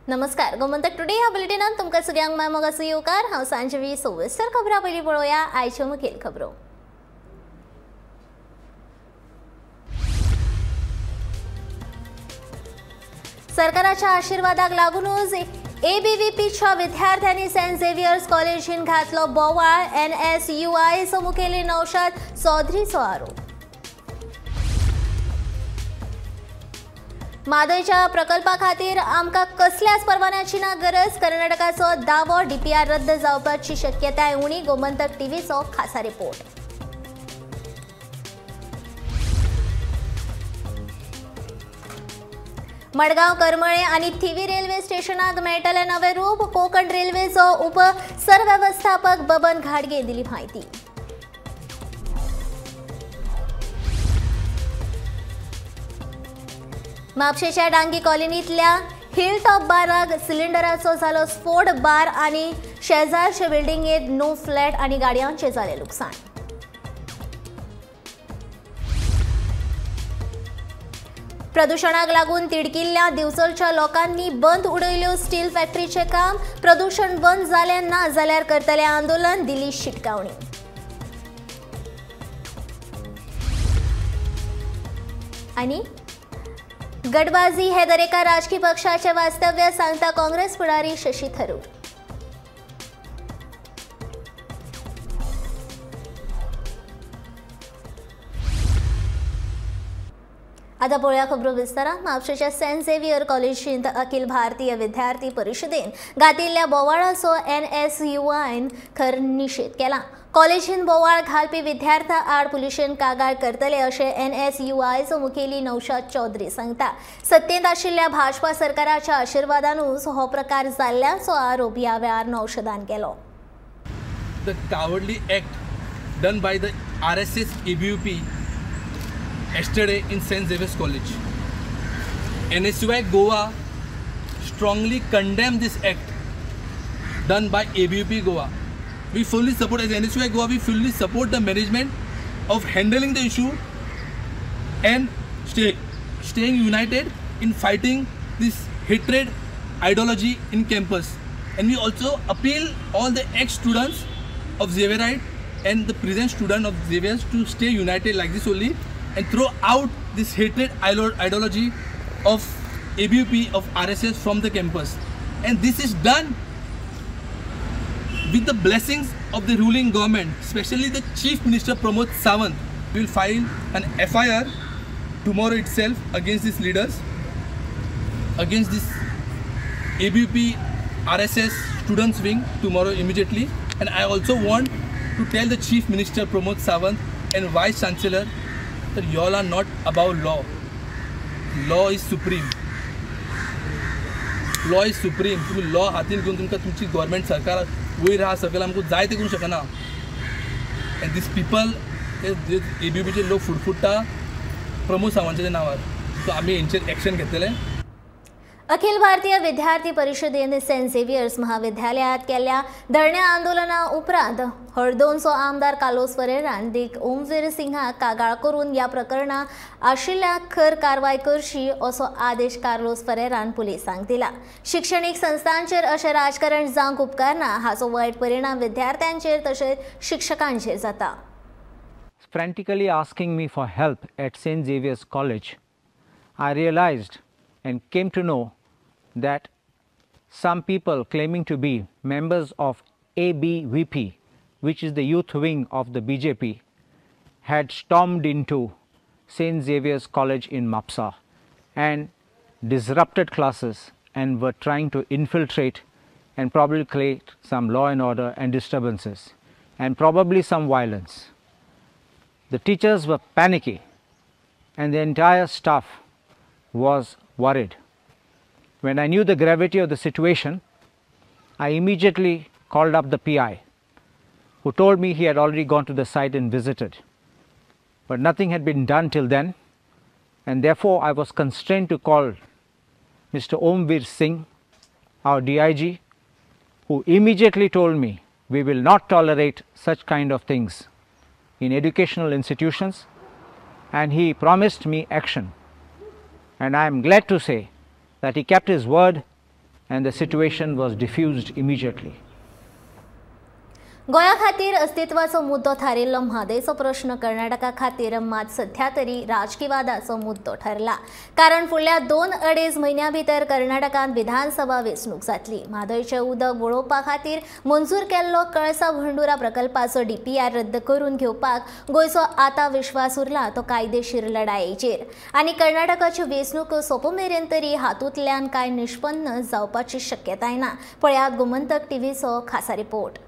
नमस्कार, गोमंतक टुडे ह्या बुलेटिनात तुमकां सगळ्यांक माय मोगाचो येवकार. हांव सांजवी सविस्तर खबरां पयलीं पळोवया आयच्यो मुखेल खबरो. सरकाराच्या आशीर्वादाक लागूनच एबीव्हीपीच्या विद्यार्थ्यांनी सेंट झेवियर्स कॉलेजीन घातलो बोवाळ. एनएसयूआयचो मुखेली नौशाद चौधरीचो आरोप. म्हादयच्या प्रकल्पा खातीर आमकां कसल्याच परवान्याची ना गरज, कर्नाटकाचो दावो. डीपीआर रद्द जावपाची शक्यताय उणी. गोमंतक टीव्हीचो खासा रिपोर्ट. मडगांव करमळे आनी थिवी रेल्वे स्टेशनाक मेळटलें नवें रूप. कोंकण रेल्वेचो उप सरवेवस्थापक बबन घाडगे दिली म्हायती. म्हापशेच्या डांगी कॉलनीतल्या हिल टॉप बाराक सिलिंडराचो जालो स्फोट. बार आनी शेजारचे बिल्डिंगेत 9 फ्लॅट आनी गाडयांचे जालें लुकसाण. प्रदूषणाक लागून तिडकिल्ल्या दिवचलच्या लोकांनी बंद उडयल्यो स्टील फॅक्टरीचें काम. प्रदूषण बंद जालें ना जाल्यार करतलें आंदोलन, दिली शिटकावणी. आनी गटबाजी हे दरेका राजकीय पक्षाचे वास्तव्य, सांगता काँग्रेस फुडारी शशी थरूर. आता पळोवया खबरो विस्तारान. म्हापशेच्या सेंट झेवियर कॉलेजींत अखिल भारतीय विद्यार्थी परिषदेन घातिल्ल्या बोवाळाचो एनएसयूआयन खर निशेध केला. कॉलेजीन बोवाळ घालपी विद्यार्थ्यां आड पुलिशेन कागाळ करतले अशें एनएसयूआयचो मुखेली नौशाद चौधरी सांगता. सत्तेंत आशिल्ल्या भाजपा सरकाराच्या आशिर्वादानूच हो प्रकार जाल्ल्याचो आरोप ह्या वेळार नौशादान केलो. The cowardly act done by the RSS ABVP yesterday in St. Xavier's College. NSUI Goa strongly condemned this act done by ABVP Goa. We fully support, as NSUI Goa, we fully support the management of handling the issue and staying united in fighting this hatred ideology in campus. And we also appeal all the ex-students of Xavierite and the present student of Xavier's to stay united like this only and throw out this hatred ideology of ABVP, of RSS from the campus. And this is done with the blessings of the ruling government, especially the Chief Minister Pramod Sawant. We will file an FIR tomorrow itself against these leaders, against this ABVP RSS students wing tomorrow immediately. And I also want to tell the Chief Minister Pramod Sawant and Vice Chancellor that you all are not above law. Law is supreme. Law is supreme. तुम्ही law हातीन घेवन तुमकां तुमची government सरकार वयर आहा सकयल आमकां जाय तें करूंक शकना. एंड these people, ते एबीव्हीपीचे लोक फुडफुडटा प्रमोद सावंताच्या नांवार. सो आमी हेंचेर एक्शन घेतले. अखिल भारतीय विद्यार्थी परिषदेन सेंट झेवियर्स महाविद्यालयात केल्ल्या धरण्या आंदोलना उपरांत हळदोणचो आमदार कार्लोस फरेरान दीक ओमवीर सिंहाक कागाळ करून ह्या प्रकरणात आशिल्ल्या खर कारवाय करची असो आदेश कार्लोस फरेरान पुलिसांक दिला. शिक्षणीक संस्थांचेर अशें राजकारण जावंक उपकारना, हाचो वायट परिणाम विद्यार्थ्यांचेर तशेंच शिक्षकांचेर जाता. Frantically asking me for help at St. Xavier's College, I realized and came to know that some people claiming to be members of ABVP, which is the youth wing of the BJP, had stormed into St. Xavier's College in Mapsa and disrupted classes and were trying to infiltrate and probably create some law and order and disturbances and probably some violence. The teachers were panicky and the entire staff was worried. When I knew the gravity of the situation, I immediately called up the PI, who told me he had already gone to the site and visited. But nothing had been done till then, and therefore I was constrained to call Mr. Omveer Singh, our DIG, who immediately told me we will not tolerate such kind of things in educational institutions, and he promised me action. And I am glad to say that he kept his word and the situation was diffused immediately. गोंया खातीर अस्तित्वाचो मुद्दो थारिल्लो म्हादयचो प्रश्न कर्नाटका खातीर मात सध्या तरी राजकी वादाचो मुद्दो ठरला, कारण फुडल्या 2-2.5 म्हयन्यां भितर कर्नाटकांत विधानसभा वेंचणूक जातली। म्हादयचें उदक वळोवपा खातीर मंजूर केल्लो कळसा भंडुरा प्रकल्पाचो डीपीआर रद्द करून घेवपाक गोंयचो आतां विश्वास उरला तो कायदेशीर लढायेचेर आनी कर्नाटकाच्यो वेंचणूक सोंपो मेरेन तरी हातूंतल्यान कांय निष्पन्न जावपाची शक्यताय ना। पळयात गोमंतक टीव्हीचो खासा रिपोर्ट।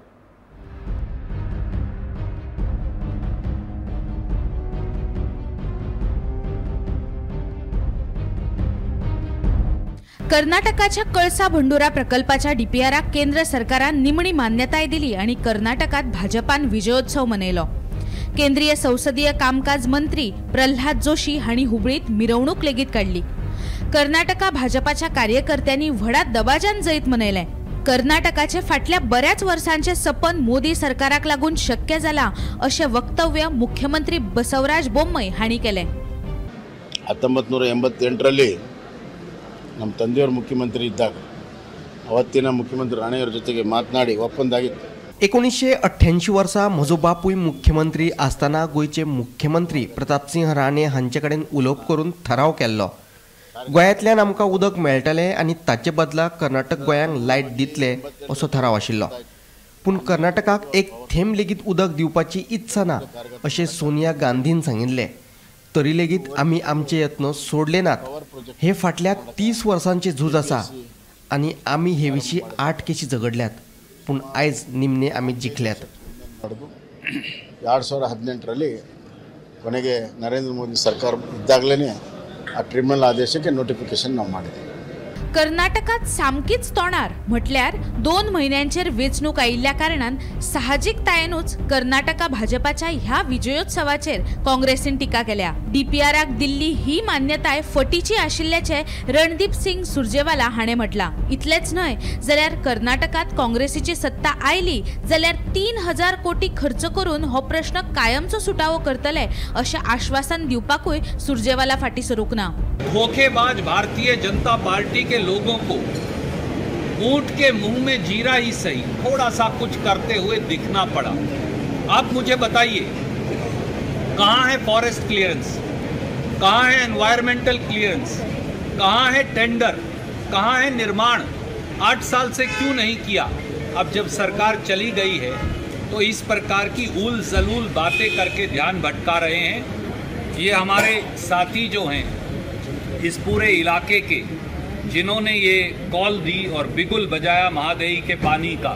कर्नाटकाच्या कळसा भंडुरा प्रकल्पाच्या डीपीआराक केंद्र सरकारान निमणी मान्यताय दिली आणि कर्नाटकात भाजपान विजयोत्सव मनयलो। केंद्रीय संसदीय कामकाज मंत्री प्रल्हाद जोशी हांणी हुबळीत मिरवणूक लेगीत काडली। कर्नाटका भाजपाच्या कार्यकर्त्यांनी व्हडा दबाजान जैत मनयलें। कर्नाटकाचे फाटल्या बऱ्याच वर्सांचे सपन मोदी सरकाराक लागून शक्य जाला अशें वक्तव्य मुख्यमंत्री बसवराज बोम्मई हांणी केलें। 1988ರಲ್ಲಿ ನಮ್ಮ ತಂದೆಯವರು ಮುಖ್ಯಮಂತ್ರಿ ಇದ್ದಾಗ ಅವತ್ತಿನ ಮುಖ್ಯಮಂತ್ರಿ ರಾಣೆಯವರ ಜೊತೆಗೆ ಮಾತನಾಡಿ ಒಪ್ಪಂದ ಆಗಿತ್ತು। 1988 वर्सा म्हजो बापूय मुख्यमंत्री आसतना गोंयचे मुख्यमंत्री प्रतापसिंह राणे हांचे कडेन उलोवप करून थाराव केल्लो। गोंयांतल्यान आमकां उदक मेळटलें आनी ताचे बदला कर्नाटक गोंयांक लायट दितले असो थाराव आशिल्लो। पूण कर्नाटकाक एक थेंब लेगीत उदक दिवपाची इत्सा ना अशें सोनिया गांधीन सांगिल्लें। तरी लेगीत आमी आमचे यत्न सोडले नात। हे फाटल्या 30 वर्सांचे झूज आसा आनी आमी हे विशीं 8 केशी झगडल्यात, पूण आयज निमणे आमी जिखल्यात। 2018ರಲ್ಲಿ ಕೊನೆಗೆ ನರೇಂದ್ರ ಮೋದಿ ಸರ್ಕಾರ ಇದ್ದಾಗಲೇ ಆ ಟ್ರಿಬ್ಯುನಲ್ ಆದೇಶಕ್ಕೆ ನೋಟಿಫಿಕೇಶನ್ ನಾವು ಮಾಡಿದ್ವಿ। कर्नाटकात सामकीच तोंडार म्हटल्यार 2 म्हयन्यांचेर वेंचणूक आयिल्ल्या कारणान साहजिकतायेनूच कर्नाटका भाजपाच्या ह्या विजयोत्सवाचेर काँग्रेसीन टिका केल्या। डीपीआराक दिल्ली ही मान्यताय फटीची आशिल्ल्याचें रणदीप सिंग सुरजेवाला हाणें म्हटलां। इतलेंच न्हय जाल्यार कर्नाटकात काँग्रेसीची सत्ता आयली जाल्यार 3000 कोटी खर्च करून हो प्रश्न कायमचो सुटावो करतले अशें आश्वासन दिवपाकूय सुरजेवाला फाटीं सरूंक ना। धोखेबाज भारतीय जनता पार्टी के लोगों को ऊंट के मुंह में जीरा ही सही थोड़ा सा कुछ करते हुए दिखना पड़ा। आप मुझे बताइए, कहाँ है फॉरेस्ट क्लियरेंस, कहाँ है एनवायरमेंटल क्लियरेंस, कहाँ है टेंडर, कहाँ है निर्माण? 8 साल से क्यों नहीं किया? अब जब सरकार चली गई है तो इस प्रकार की उल जलूल बातें करके ध्यान भटका रहे हैं। ये हमारे साथी जो हैं इस पूरे इलाके के, जिन्होंने ये कॉल दी और बिगुल बजाया महादेई के पानी का,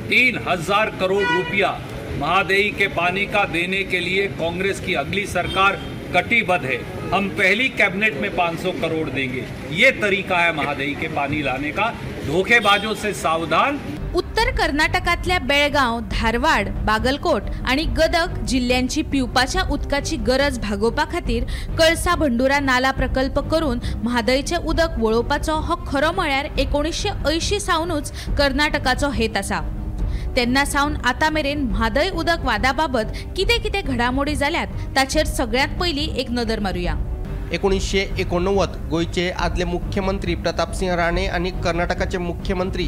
3000 करोड़ रुपया महादेई के पानी का देने के लिए कांग्रेस की अगली सरकार कटिबद्ध है। हम पहली कैबिनेट में 500 करोड़ देंगे। ये तरीका है महादेई के पानी लाने का। धोखेबाजों से सावधान। उत्तर कर्नाटकातल्या बेळगाव, धारवाड, बागलकोट आणि गदग जिल्ह्यांची पिवपाच्या उदकाची गरज भागोवपा खातीर कळसा भंडुरा नाला प्रकल्प करून म्हादयचें उदक वळोवपाचो हो खरो म्हळ्यार 1980 सावनूच कर्नाटकाचो हेत आसा। तेन्ना सावन आतां मेरेन म्हादय उदक वादाबाबत कितें कितें घडामोडी जाल्यात ताचेर सगळ्यांत पयलीं एक नदर मारुया। 1989 गोंयचे आदले मुख्यमंत्री प्रतापसिंह राणे आनी कर्नाटकाचे मुख्यमंत्री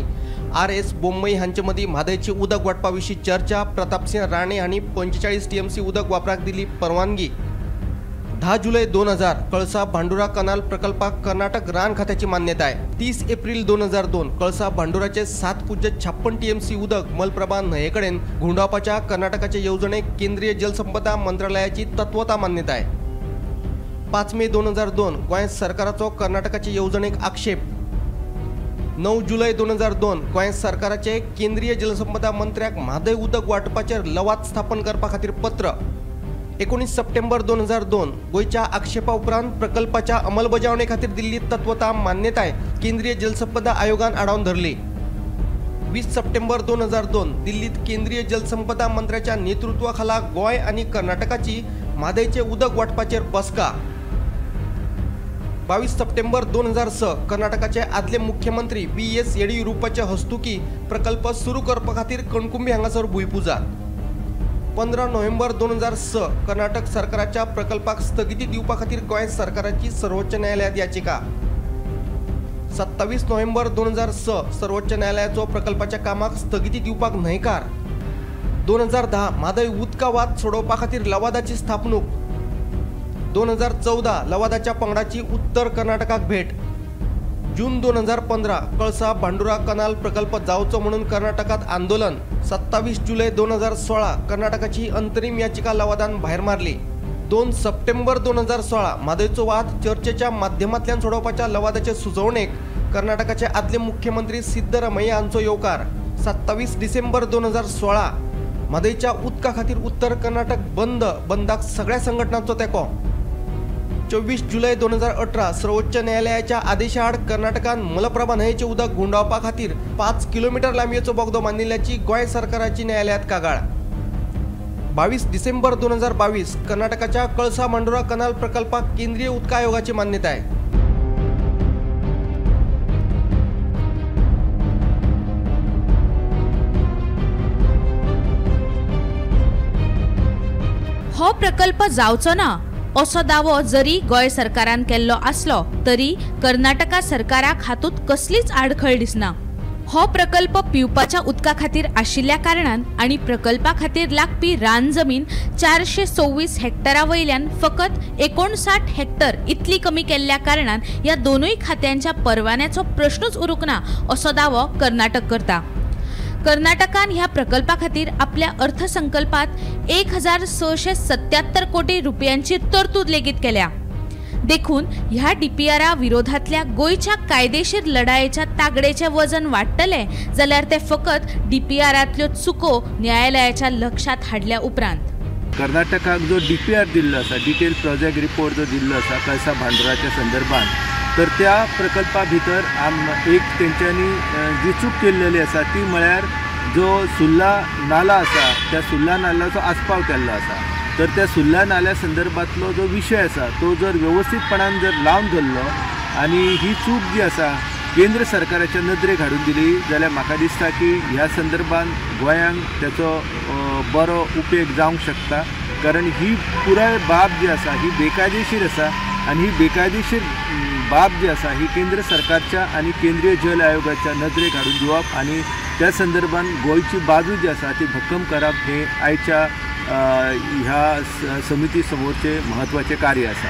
आर.एस. बोम्मई हांचे मदीं म्हादयची उदक वांटपा विशीं चर्चा। प्रतापसिंह राणे हांणी 45 टीएमसी उदक वापराक दिली परवानगी। 10 जुलय 2000 कळसा भांडुरा कनाल प्रकल्पाक कर्नाटक रान खात्याची मान्यताय। 30 एप्रिल 2002 कळसा भांडुराचे 7.56 टीएमसी उदक मलप्रभा न्हंये कडेन घुंवडावपाच्या कर्नाटकाचे येवजणेक केंद्रीय जलसंपदा मंत्रालयाची तत्वता मान्यताय। 5 मे 2002 गोंय सरकाराचो कर्नाटकाचे येवजणेक आक्षेप। 9 जुलय 2002 गोंय सरकाराचे केंद्रीय जलसंपदा मंत्र्याक म्हादय उदक वांटपाचेर लवाद स्थापन करपा खातीर पत्र। 19 सप्टेंबर 2002 गोंयच्या आक्षेपा उपरांत प्रकल्पाच्या अंमलबजावणे खातीर दिल्ली तत्वता मान्यताय केंद्रीय जलसंपदा आयोगान आडावन धरली। 20 सप्टेंबर 2002 दिल्लीत केंद्रीय जलसंपदा मंत्र्याच्या नेतृत्वाखाला गोंय आनी कर्नाटकाची म्हादयचे उदक वांटपाचेर बसका। 22 सप्टेंबर 2006 कर्नाटकाचे आदले मुख्यमंत्री बी.एस. येडियुरप्पाचे हस्तुकी प्रकल्प सुरू करपा खातीर कणकुंबी हांगासर भूंयपुजा। 15 नोव्हेंबर 2006 कर्नाटक सरकाराच्या प्रकल्पाक स्थगिती दिवपा खातीर गोंय सरकाराची सर्वोच्च न्यायालयात याचिका। 27 नोव्हेंबर 2006 सर्वोच्च न्यायालयाचो प्रकल्पाच्या कामाक स्थगिती दिवपाक न्हयकार। 2010 म्हादय उदका वाद सोडोवपा खातीर लवादाची स्थापणूक। 2014 लवादाच्या पंगडाची उत्तर कर्नाटकाक भेट। जून 2015 कळसा भांडुरा कनाल प्रकल्प जावचो म्हणून कर्नाटकात आंदोलन। 27 जुलै 2016 कर्नाटकाची अंतरिम याचिका लवादान भायर मारली। 2 सप्टेंबर 2016 म्हादयचो वाद चर्चेच्या माध्यमांतल्यान सोडोवपाच्या लवादाचे सुचोवणेक कर्नाटकाचे आदले मुख्यमंत्री सिद्धरामय्या हांचो येवकार। 27 डिसेंबर 2016 म्हादयच्या उदका खातीर उत्तर कर्नाटक बंद, बंदाक सगळ्या संघटनांचो तेंको। 24 जुलै 2018 सर्वोच्च न्यायालयाच्या आदेशाआड कर्नाटकान मलप्रभा न्हंयेचें उदक गुंडावपा खातीर 5 किलोमीटर लांबयेचो बोगदो बांदिल्ल्याची गोंय सरकाराची न्यायालयात कागाळ। 22 डिसेंबर 2022 कर्नाटकाच्या कळसा भांडुरा कनाल प्रकल्पाक केंद्रीय उदका आयोगाची मान्यताय। हो प्रकल्प जावचो ना असो दावो जरी गोंय सरकारान केल्लो आसलो तरी कर्नाटका सरकाराक हातूंत कसलीच आडखळ दिसना। हो प्रकल्प पिवपाच्या उदका खातीर आशिल्ल्या कारणान आनी प्रकल्पा खातीर लागपी रान जमीन 426 हेक्टरा वयल्यान फकत 59 हेक्टर इतली कमी केल्ल्या कारणान ह्या दोनूय खात्यांच्या परवान्याचो प्रश्नूच उरूंक ना असो दावो कर्नाटक करता। कर्नाटकान ह्या प्रकल्पा खातीर आपल्या अर्थसंकल्पात 1677 कोटी रुपयांची तरतूद लेगीत केल्या। देखून ह्या डीपीआरा विरोधातल्या गोंयच्या कायदेशीर लढायेच्या तागडेचें वजन वाडटलें जाल्यार ते फकत डीपीआरांतल्यो चुको न्यायालयाच्या लक्षात हाडल्या उपरांत। कर्नाटकाक जो डीपीआर दिल्लो आसा, डिटेल प्रोजेक्ट रिपोर्ट जो दिल्लो आसा कळसा भांडुराच्या संदर्भात, तर त्या प्रकल्पा भितर एक तेंच्यांनी जी चूक केल्लेली आसा ती म्हळ्यार जो सुर्ला नाला आसा त्या सुर्ला नाल्याचो आस्पाव केल्लो आसा। तर त्या सुर्ला नाल्या संदर्भातलो जो विशय आसा तो जर वेवस्थीतपणान जर लावन धरलो आनी ही चूक जी आसा केंद्र सरकाराच्या नदरेक हाडून दिली जाल्यार म्हाका दिसता की ह्या संदर्भात गोंयांक तेचो बरो उपेग जावंक शकता। कारण ही पुराय बाब जी आसा ही बेकायदेशीर आसा आनी ही बेकायदेशीर बाब जी आसा ही केंद्र सरकारच्या आनी केंद्रीय जल आयोगाच्या नदरेक हाडून दिवप आनी त्या संदर्भात गोंयची बाजू जी आसा ती भक्कम करप हे आयच्या ह्या समिती समोरचे महत्वाचे कार्य आसा।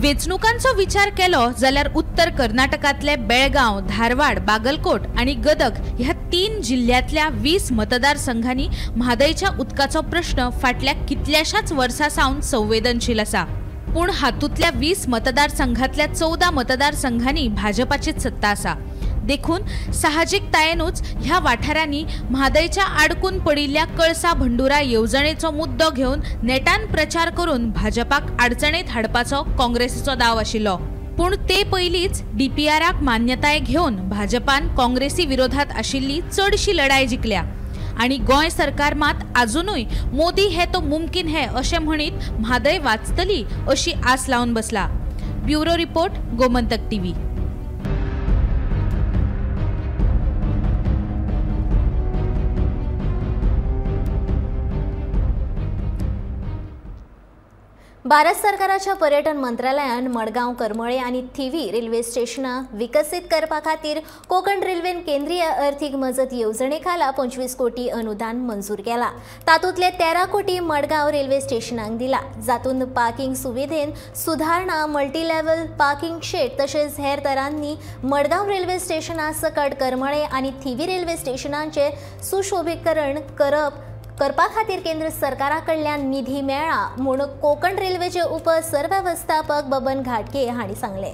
वेंचणुकांचो विचार केलो जाल्यार उत्तर कर्नाटकांतले बेळगांव, धारवाड, बागलकोट आनी गदग ह्या 3 जिल्ह्यांतल्या 20 मतदारसंघांनी म्हादयच्या उदकाचो प्रश्न फाटल्या कितल्याशाच वर्सां सावन संवेदनशील आसा। पूण हातूंतल्या 20 मतदारसंघांतल्या 14 मतदारसंघांनी भाजपाचीच सत्ता आसा। देखून साहजिकतायेनूच ह्या वाठारांनी म्हादयच्या आडकून पडिल्ल्या कळसा भंडुरा येवजणेचो मुद्दो घेवन नेटान प्रचार करून भाजपाक अडचणेत हाडपाचो काँग्रेसीचो दाव आशिल्लो। पूण ते पयलींच डीपीआराक मान्यताय घेवन भाजपान काँग्रेसी विरोधात आशिल्ली चडशी लढाय जिखल्या आनी गोंय सरकार मात आजुनूय मोदी हे तो मुमकीन हे अशें म्हणीत म्हादय वाचतली अशी आस लावन बसला। Bureau report, Gomantak TV. Bharat सरकाराच्या पर्यटन मंत्रालयान मडगांव, करमळे आनी थिवी रेल्वे स्टेशनां विकसीत करपा खातीर कोंकण रेल्वेन केंद्रीय अर्थीक मजत येवजणे खाला 25 कोटी अनुदान मंजूर केला। तातूंतले 13 कोटी मडगांव रेल्वे स्टेशनांक दिला, जातूंत पार्किंग सुविधेन सुदारणा, मल्टीलेव्हल पार्किंग शेड तशेंच हेर तरांनी मडगांव रेल्वे स्टेशनां सकट करमळे आनी थिवी रेल्वे स्टेशनांचें सुशोभीकरण करपा खातीर केंद्र सरकारा कडल्यान निधी मेळ्ळा म्हूण कोंकण रेल्वेचे उप सरवेवस्थापक बबन घाटगे हांणी सांगलें।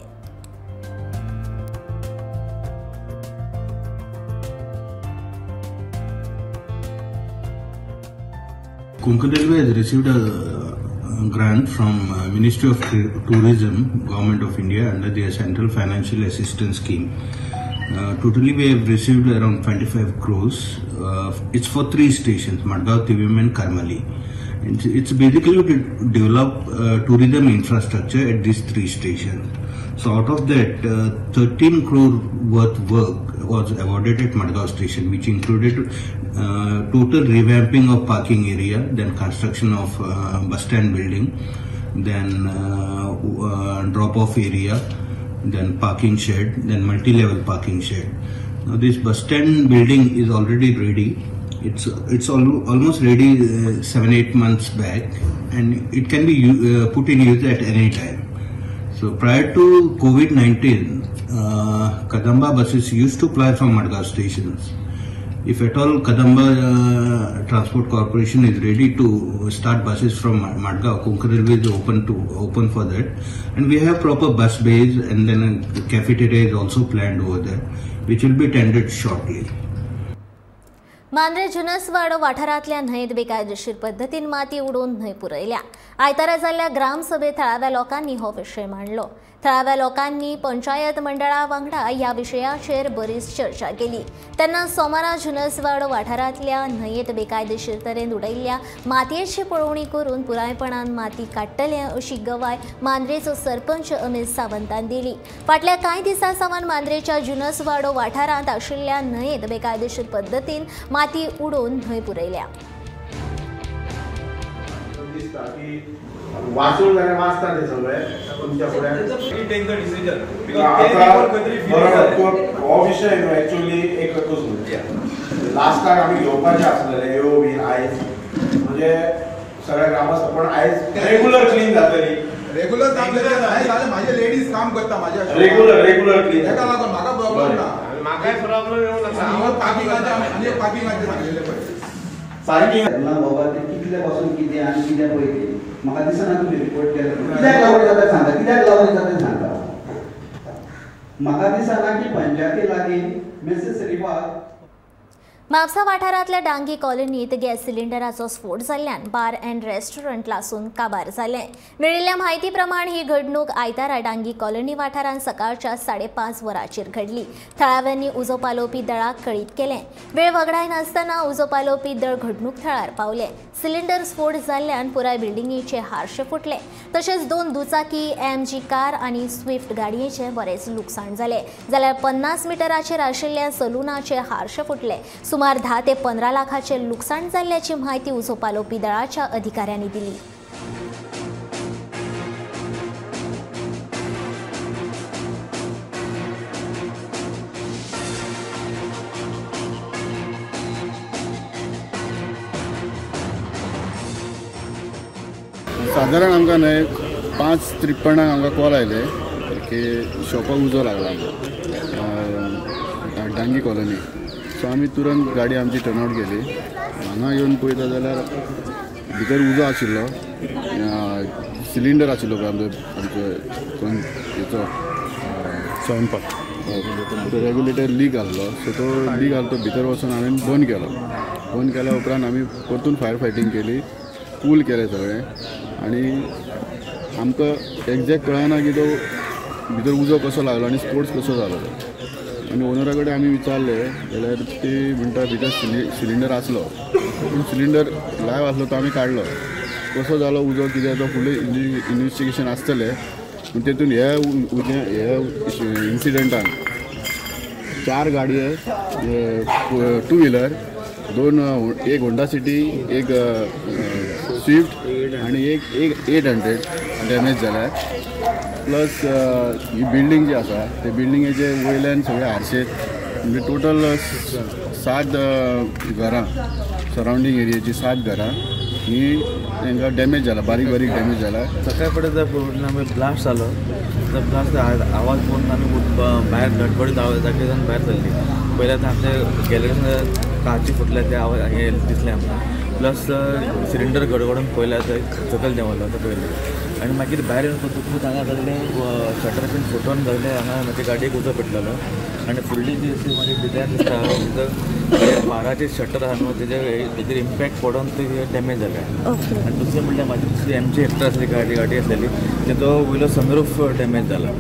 Konkan Railway has received a grant from Ministry of Tourism, Government of India under their Central Financial Assistance Scheme. Totally we have received around 25 crores. It's for 3 stations, Madgaon, Tivim and Karmali. It's basically to develop tourism infrastructure at these 3 stations. So out of that, 13 crore worth work was awarded at Madgaon station, which included total revamping of parking area, then construction of bus stand building, then drop-off area, then parking shed, then multi-level parking shed. Now this bus stand building is already ready. It's almost ready 7-8 months back, and it can be put in use at any time. So prior to COVID-19, Kadamba buses used to ply from Madgaon stations. If at all Kadamba Transport Corporation is ready to start buses from Madgaon, Konkan Railway is open for that, and we have proper bus bays, and then a cafeteria is also planned over there, which will be tendered shortly. Mandrem Junaswado वाठारांतल्या न्हंयेत बेकायदेशीर पद्दतीन माती उडोवन न्हंय पुरयल्या. आयतारा जाल्ल्या ग्रामसभेत थळाव्या लोकांनी हो विशय मांडलो. थळाव्या लोकांनी पंचायत मंडळा वांगडा ह्या विशयाचेर बरीच चर्चा केली. तेन्ना सोमारा जुनसवाडो वाठारांतल्या न्हंयेत बेकायदेशीर तरेन उडयल्ल्या मातयेची पळोवणी करून पुरायपणान माती काडटले अशी गवाय मांद्रेचो सरपंच अमित सावंतान दिली. फाटल्या कांय दिसां सावन मांद्रेच्या जुनसवाडो वाठारांत आशिल्ल्या न्हंयेत बेकायदेशीर पद्दतीन माती उडोवन न्हंय पुरयल्या. वाचून जाल्यार वाचता ते सगळे तुमच्या फुड्यान. हो विशय न्हू एक्चुअली एक लास्टाक आमी घेवपाचे आसलेले यो बीन आयज म्हणजे सगळ्या ग्रामस्थ, पण आयज रेगुलर क्लीन जातली. रेगुलर माझे लेडीज काम करता माझ्या रेगुलर रेगुलर क्लीन, ताका लागून म्हाका प्रॉब्लेम ना. म्हाकाय प्रॉब्लेम येवंक नाका. पार्किंगाचे आनी पार्किंगाचे सांगलेले पळय सारकें ना बाबा, ते कितले पासून कितें आनी कितें पळय म्हाका दिसना तुमी रिपोर्ट केले. कित्याक लागून जाता सांगा, कित्याक लागून जाता सांगा. म्हाका दिसना की पंचायती लागीं मिसेस रिवाज. म्हापसा वाठारांतल्या डांगी कॉलनीत गॅस सिलिंडराचो स्फोट जाल्ल्यान बार अँड रेस्टॉरंट लासून काबार जालें. मेळिल्ल्या म्हायती प्रमाण ही घडणूक आयतारा डांगी कॉलनी वाठारांत सकाळच्या 5:30 वरांचेर घडली. थळाव्यांनी उजो पालोवपी दळाक कळीत केलें. वेळ वगडायनासतना उजो पालोवपी दळ घडणूक थळार पावलें. सिलिंडर स्फोट जाल्ल्यान पुराय बिल्डिंगेचे हारशे फुटले. तशेंच 2 दुचाकी, MG car आनी स्विफ्ट गाडयेचें बरेंच लुकसाण जालें. जाल्यार 50 मिटराचेर आशिल्ल्या सलुनाचे हारशे फुटले. सुमार 10 ते 15 लाखाचे लुकसाण जाल्ल्याची म्हायती उजो पालोवपी दळाच्या अधिकाऱ्यांनी दिली. सादारण आमकां न्हय 5:53 आमकां कॉल आयले की शॉपाक उजो लागला आमकां डांगी कॉलनी. सो आमी तुरंत गाडी आमची टर्नआवट केली. हांगा येवन पळयता जाल्यार भितर उजो आशिल्लो, सिलिंडर आशिल्लो पळय आमचो आमचो हेचो स्वयंपाक तो रेगुलेटर लीक आहलो. सो तो लीक आहलो तो भितर वचून हांवें बंद केलो. बंद केल्या उपरांत आमी परतून फायर फायटींग केली, कूल केलें सगळें. आनी आमकां एग्जॅक्ट कळना की तो भितर उजो कसो लागलो आनी स्पोर्ट्स कसो जालो. आनी ओनरा कडेन आमी विचारलें जाल्यार ती म्हणटा भितर सिलिंडर आसलो, पूण सिलिंडर लायव आसलो तो आमी काडलो. कसो जालो उजो कितें तो फुडलें इन्वेस्टिगेशन आसतलें. पूण तेतून हे उजें हे इन्सिडंटान 4 गाडये, 2 व्हिलर, 2, एक होंडा सिटी, एक स्विफ्ट आनी एक 800 डॅमेज जाल्या. प्लस ही बिल्डींग जी आसा ते बिल्डिंगेचे वयल्यान सगळे हारशे, म्हणजे टोटल 7 घरां सरावंडींग एरियाची 7 घरां ही तांकां डॅमेज जाला, बारीक बारीक डॅमेज जाला. सकाळ फुडें जर ब्लास्ट जालो, तर ब्लास्ट आवाज पळोवन आमी भायर धडपडीत जागे जावन भायर सरली. पयल्यार आमच्या गॅलरीन काची फुटल्या ते आवाज हे दिसलें आमकां. प्लस सिलिंडर गडगडून पळयल्यार थंय सकयल देंवलो तो पयलें. आनी मागीर भायर येवन पळयतकूच हांगा सगळें शटर बीन फुटोवन सगळें हांगा म्हज्या गाडयेक उजो पेटलेलो. आनी फुडली जी अशी म्हाजी डिजायर दिसता तितून बाराचे शटर आहा न्हू तेजेर इम्पॅक्ट पडोन ते डॅमेज जालें. आनी दुसरें म्हणल्यार म्हाजी दुसरी MG Hector आसली गाडी आसलेली तेजो वयलो सनरूफ डॅमेज जाला.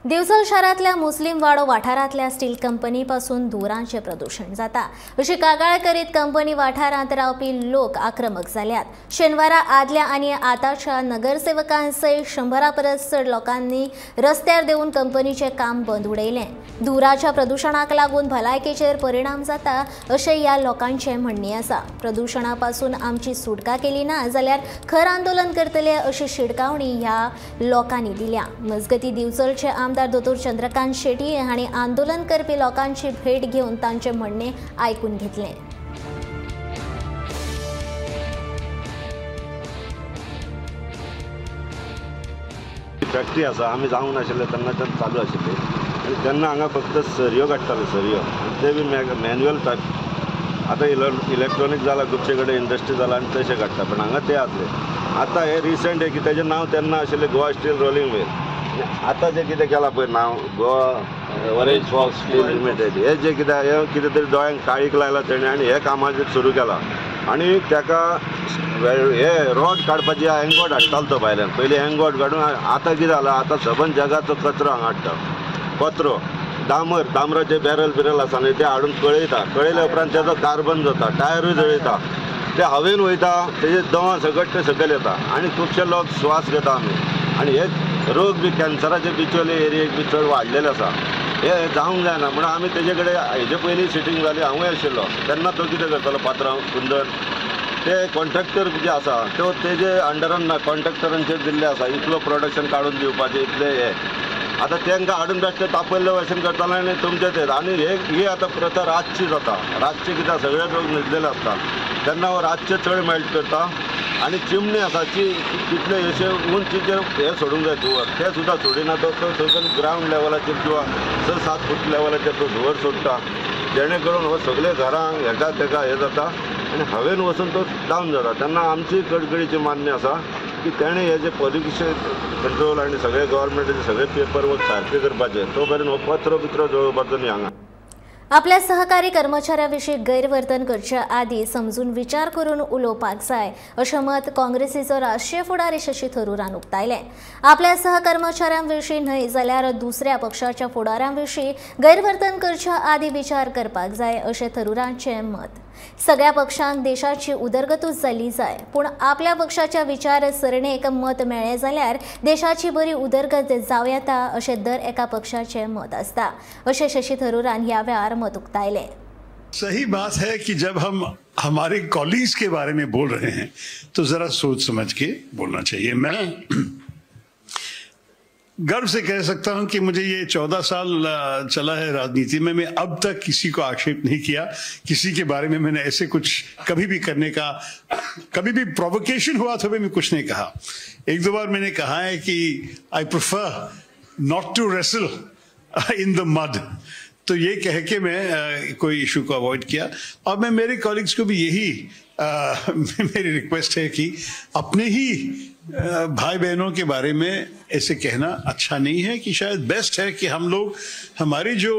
दिवचल शारांतल्या मुस्लीम वाडो वाठारांतल्या स्टील कंपनी पासून धुरांचें प्रदूशण जाता अशी कागाळ करीत कंपनी वाठारांत रावपी लोक आक्रमक जाल्यात. शेनवारा आदल्या आनी आतांच्या नगरसेवकां सयत 100 परस चड लोकांनी रस्त्यार देंवून कंपनीचें काम बंद उडयलें. धुराच्या प्रदूशणाक लागून भलायकेचेर परिणाम जाता अशें ह्या लोकांचें म्हणणें आसा. प्रदूशणा पासून आमची सुटका केली ना जाल्यार खर आंदोलन करतले अशी शिटकावणी ह्या लोकांनी दिल्या. मजगतीं दिवचलचे आमदार दोतोर चंद्रकांत शेट्ये हांणी आंदोलन करपी लोकांची भेट घेवन तांचें म्हणणें आयकून घेतलें। फॅक्टरी आसा, आमी जावंक नाशिल्ले तेन्नाच्यान चालू आशिल्ली आनी तेन्ना हांगा फक्त सरयो काडटाले, सरयो ते बी मॅन्युअल टायप। आतां इलेक्ट्रॉनीक जाला, खुबशे कडेन इंडस्ट्री जाला आनी तशें काडटा, पण हांगा ते आसले। आतां हे रिसंट की तेजें नांव तेन्ना आशिल्लें गोवा स्टील रोलिंग मिल, आतां जें कितें केलां पळय नांव Goa orange fox steel limited, हें जें कितें हें कितें तरी दोळ्यांक काळीक लायलां तेणें आनी हें कामाचेर सुरू केलां। आनी ताका हे रॉड काडपाची एंगोट हाडटालो तो भायल्यान, पयलीं एंगोट काडून आतां कितें जालां, आतां सबंद जगाचो कचरो हांगा हाडटा, कचरो डांबर, डांबराचे बॅरल बिरल आसा न्ही ते हाडून कळयता, कळयल्या उपरांत तेजो कार्बन जाता, टायरूय जळयता, ते हवेन वयता, तेजे दंवा सगट ते सकयल येता आनी खुबशे लोक श्वास घेता आमी। आनी हे रोग बी कॅन्सराचे बिचोले एरियेक बी चड वाडलेले आसा, हे जावंक जायना म्हणून आमी तेजे कडेन हेजे पयलीं सिटींग जाली, हांवूय आशिल्लो तेन्ना तो कितें करतालो पात्रांव कुंदन ते कॉन्ट्रॅक्टर जे आसा तो तेजे अंडरान ना, कॉन्ट्रॅक्टरांचेर दिल्ले आसा इतलो प्रोडक्शन काडून दिवपाचें इतलें हें। आतां तांकां हाडून बेश्टें तापयल्ले भशेन करताले आनी तुमचें तें। आनी ही आतां प्रथा रातची जाता, रातची कित्याक सगळे लोक न्हिदलेले आसता तेन्ना हो रातचें चड मेल्ट करता आनी चिमणी आसा ती तितले अशें उंचीचेर हें सोडूंक जाय धुंवर, तें सुद्दां सोडिना, तो सगळे ग्रावंड लेवलाचेर किंवा 6-7 फूट लेवलाचेर तो धुंवर सोडटा, जेणे करून हो सगळे घरांक हेका तेका हें जाता आनी हवेन वचून तो डावन जाता। तेन्ना आमची कडकडीची मान्य आसा की तेणें हे जे पॉल्युशन कंट्रोल आनी सगळे गव्हर्मेंटाचे सगळे पेपर वर्क सारके करपाचे, तो मेरेन हो पत्रो बित्रो जळोवपाचो न्ही हांगा। आपल्या सहकारी कर्मचाऱ्यांविशीं गैरवर्तन करचे आदी समजून विचार करून उलोवपाक जाय अशें मत काँग्रेसीचो राष्ट्रीय फुडारी शशी थरूरान उक्तायलें। आपल्या सहकर्मचाऱ्यांविशीं न्हय जाल्यार दुसऱ्या पक्षाच्या फुडाऱ्यांविशीं गैरवर्तन करच्या आदी विचार करपाक जाय अशें थरूरांचें मत। सगळ्या पक्षांक देशाची उदरगतूच जाल्ली जाय, पूण आपल्या पक्षाच्या विचारसरणेक मत मेळ्ळें जाल्यार देशाची बरी उदरगत जावं येता अशें दर एका पक्षाचें मत आसता अशें शशी थरूरान ह्या वेळार मत उक्तायलें। सही बात है कि जब हम हमारे कॉलीग्स के बारे में बोल रहे हैं तो जरा सोच समझ के बोलना चाहिए। मैं गर्व से कह सकता हूं कि मुझे ये 14 साल चला है राजनीति में, मैं अब तक किसी को आक्षेप नहीं किया, किसी के बारे में मैंने ऐसे कुछ कभी भी करने का, कभी भी प्रोवोकेशन हुआ तो भी मैं कुछ नहीं कहा। एक दो बार मैंने कहा है कि I prefer not to wrestle in the mud, तो ये कह के मैं कोई इशू को अवॉइड किया। और मैं मेरे कॉलीग्स को भी यही मेरी रिक्वेस्ट है कि अपने ही भाई बहनों के बारे में ऐसे कहना अच्छा नहीं है, कि शायद बेस्ट है कि हम लोग हमारी जो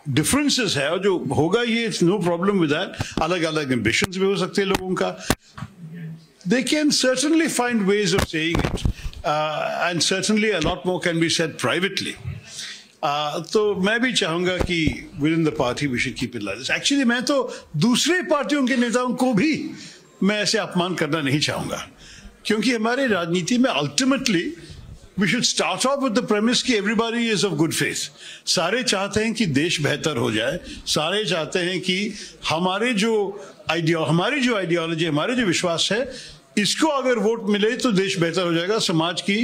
डिफरेंसेस है और जो होगा ये, it's no problem with that, अलग अलग एम्बिशंस भी हो सकते हैं लोगों का, they can certainly find ways of saying it and certainly a lot more can be said privately. तो मैं भी चाहूँगा कि within the party we should keep it like this. Actually मैं तो दूसरे पार्टियों के नेताओं को भी मैं ऐसे अपमान करना नहीं चाहूँगा, क्योंकि हमारे राजनीति में ultimately we should start off with the premise कि everybody is of good faith. सारे चाहते हैं कि देश बेहतर हो जाए, सारे चाहते हैं कि हमारे जो आइडियोलॉजी, हमारे जो विश्वास है, इसको अगर वोट मिले तो देश बेहतर हो जाएगा, समाज की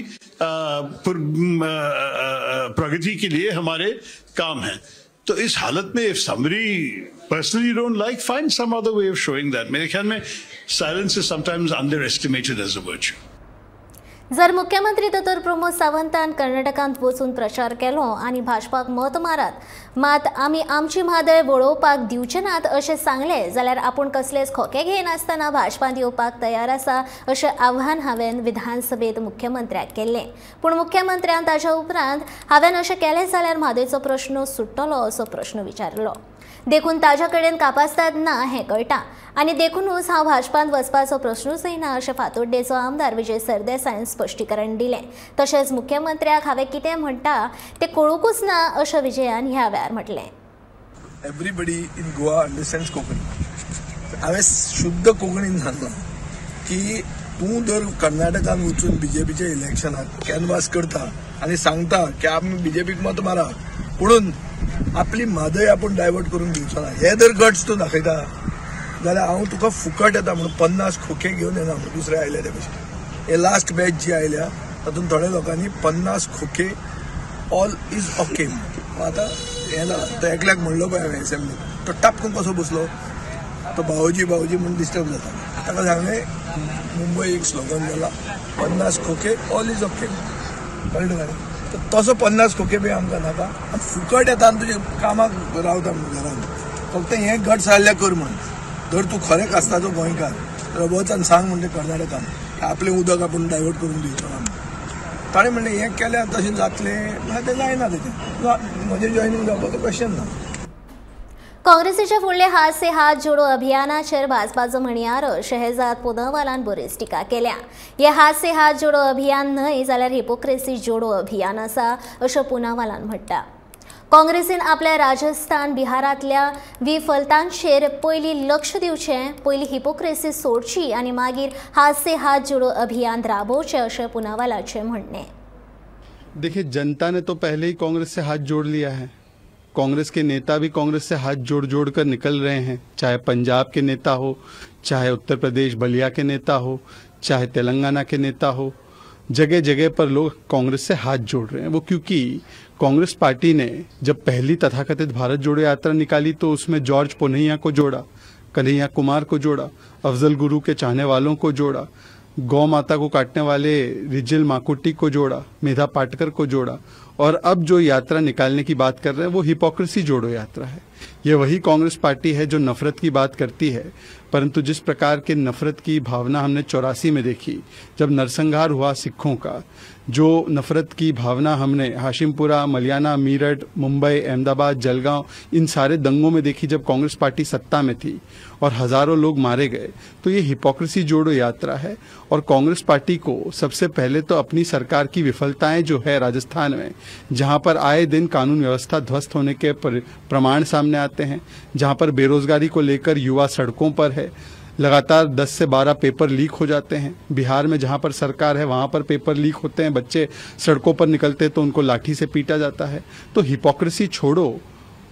प्रगति के लिए हमारे काम हैं। तो इस हालत में if somebody personally don't like, find some other way of showing that. मेरे ख्याल में silence is sometimes underestimated as a virtue. जर मुख्यमंत्री दोतोर प्रमोद सावंतान कर्नाटकांत वचून प्रचार केलो आनी भाजपाक मत मारात, मात आमी आमची म्हादय वळोवपाक दिवचे नात अशें सांगलें जाल्यार आपूण कसलेच खोके घेयनासतना भाजपांत येवपाक तयार आसा अशें आव्हान हांवें विधानसभेंत मुख्यमंत्र्याक केल्लें। पूण मुख्यमंत्र्यान ताच्या उपरांत हांवें अशें केलें जाल्यार म्हादयचो प्रश्न सुट्टलो असो प्रश्न विचारलो। देखून ताज्या कडेन कापास्ताद ना हें कळटा आनी देखूनच हांव भाजपांत वचपाचो प्रश्नूच येना अशें फातोड्डेचो आमदार विजय सरदेसायान स्पश्टीकरण दिलें। तशेंच मुख्यमंत्र्याक हांवें कितें म्हणटा तें कळूंकूच ना अशें विजयान ह्या वेळार म्हटलें। Everybody in Goa understands Konkani. हांवें शुद्ध कोंकणीन सांगलां की तूं जर कर्नाटकान वचून बीजेपीच्या इलेक्शनाक कॅनवास करता आनी सांगता की आमी बीजेपीक मत मारा, पुणून आपली म्हादय आपूण डायवर्ट करून दिवचो ना, हे जर गट्स तूं दाखयता जाल्यार हांव तुका फुकट येता म्हणून 50 खोके घेवन येना म्हणून दुसरे आयले ते भशेन. हे लास्ट बॅच जी आयल्या तातूंत थोड्या लोकांनी 50 खोके ऑल is okay. आतां हें जालां, तो एकल्याक म्हणलो पळय हांवें एसेंब्लीक, तो टापकून कसो बसलो, तो भावोजी भावोजी म्हूण डिस्टर्ब जाता. ताका सांगलें मुंबय एक स्लोगन जाला 50 खोके ऑल is okay, कळ्ळें तुका? तर तसो 50 खोके बी आमकां नाका, फुकट येता आनी तुजे कामाक रावता म्हूण घरान, फक्त हें गट सारल्यार कर म्हूण. जर तूं खरें कास्ताचो गोंयकार जाल्यार वच आनी सांग म्हणलें कर्नाटकान आपलें उदक आपूण डायवर्ट करून दिवचो ना. ताणें म्हणलें हें केल्यार तशें जातलें, म्हणल्यार तें जायना, तेजें म्हजें जॉयनींग जावपाचो क्वेश्चन ना. काँग्रेसीच्या फुडले हात से हात जोडो अभियानाचेर भाजपाचो म्हणयारो शहजाद पुनावालान बरीच टिका केल्या. हे हात से हात जोडो अभियान न्हय जाल्यार हिपोक्रेसी जोडो अभियान आसा अशें पुनावालान म्हणटा. काँग्रेसीन आपल्या राजस्थान बिहारांतल्या विफलतांचेर पयलीं लक्ष दिवचें, पयलीं हिपोक्रेसी सोडची आनी मागीर हात से हात जोडो अभियान राबोवचें अशें पुनावालाचें म्हणणें. देखिए, जनता ने तो पहले ही कांग्रेस से हाथ जोड़ लिया है. कांग्रेस के नेता भी कांग्रेस से हाथ जोड़ जोड़ कर निकल रहे हैं, चाहे पंजाब के नेता हो, चाहे उत्तर प्रदेश बलिया के नेता हो, चाहे तेलंगाना के नेता हो, जगह जगह पर लोग कांग्रेस से हाथ जोड़ रहे हैं. वो क्योंकि कांग्रेस पार्टी ने जब पहली तथाकथित भारत जोड़ो यात्रा निकाली तो उसमें जॉर्ज पोन्नैया को जोड़ा, कन्हैया कुमार को जोड़ा, अफजल गुरु के चाहने वालों को जोड़ा, गौ माता को काटने वाले रिजिल माकुटी को जोड़ा, मेधा पाटकर को जोड़ा, और अब जो यात्रा निकालने की बात कर रहे हैं वो हिपोक्रेसी जोड़ो यात्रा है. ये वही कांग्रेस पार्टी है जो नफरत की बात करती है, परंतु जिस प्रकार के नफरत की भावना हमने 84 में देखी जब नरसंहार हुआ सिखों का, जो नफरत की भावना हमने हाशिमपुरा, मलियाना, मेरठ, मुंबई, अहमदाबाद, जलगांव, इन सारे दंगों में देखी जब कांग्रेस पार्टी सत्ता में थी और हज़ारों लोग मारे गए, तो ये हिपोक्रेसी जोड़ो यात्रा है. और कांग्रेस पार्टी को सबसे पहले तो अपनी सरकार की विफलताएं जो है राजस्थान में, जहां पर आए दिन कानून व्यवस्था ध्वस्त होने के प्रमाण सामने आते हैं, जहां पर बेरोजगारी को लेकर युवा सड़कों पर है, लगातार 10 से 12 पेपर लीक हो जाते हैं, बिहार में जहां पर सरकार है वहां पर पेपर लीक होते हैं, बच्चे सड़कों पर निकलते हैं तो उनको लाठी से पीटा जाता है. तो हिपोक्रेसी छोड़ो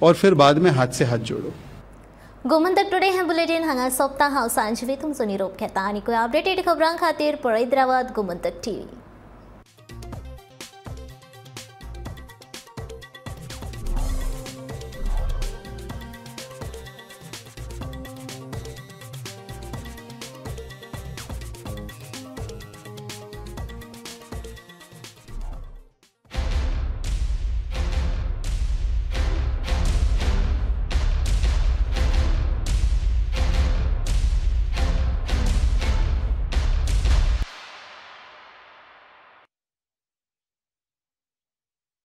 और फिर बाद में हाथ से हाथ जोड़ो. गोमंतक टुडे हे बुलेटिन हांगा सोंपता. हांव सांजवी तुमचो निरोप घेता आनी अपडेटेड खबरां खातीर पळयत रावात गोमंतक टीव्ही.